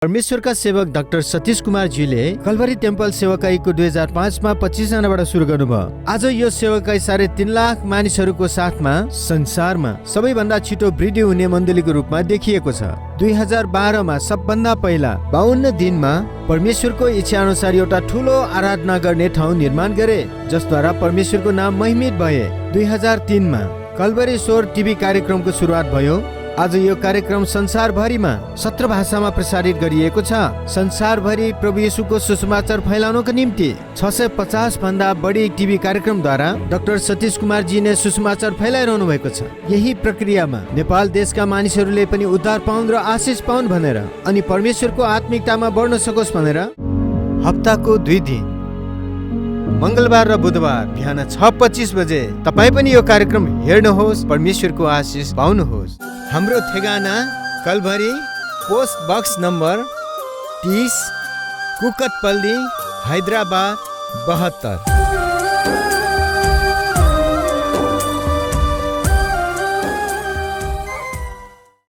परमेश्वरका सेवक डाक्टर सतीश कुमार जीले कलवरी टेम्पल सेवाकाईको 2005 मा 25 जनाबाट सुरु गर्नुभयो। आज यो सेवाकाई 3.5 लाख मानिसहरूको साथमा संसारमा सबैभन्दा छिटो वृद्धि हुने मण्डलीको रूपमा देखिएको छ। 2012 मा सबभन्दा पहिला 52 दिनमा परमेश्वरको इच्छा अनुसार एउटा ठूलो आराधना गर्ने ठाउँ निर्माण गरे, जसद्वारा परमेश्वरको नाम महिमित भए। 2003 मा कलवरी स्वर टिभी कार्यक्रमको सुरुवात भयो। आज यो कार्यक्रम संसारभरिमा 17 भाषामा प्रसारित गरिएको छ। संसारभरि प्रभु येशूको सुसमाचार फैलाउनको निम्ति 650 भन्दा बढी टिभी कार्यक्रमद्वारा डाक्टर सतीश कुमार जी ने सुसमाचार फैलाइरहनु भएको छ। यही प्रक्रियामा नेपाल देशका मानिसहरूले पनि उद्धार पाउन् र आशिष पाउन् भनेर अनि परमेश्वरको आत्मिकतामा बढ्न सकोस् भनेर हप्ताको 2 दिन मंगलबार र बुधबार बिहान 6:25 बजे तपाई पनि यो कार्यक्रम हेर्नुहोस्, परमेश्वरको आशिष पाउनुहोस्। हाम्रो ठेगाना Calvary, post box number 30, Kukatpally, Hyderabad 72।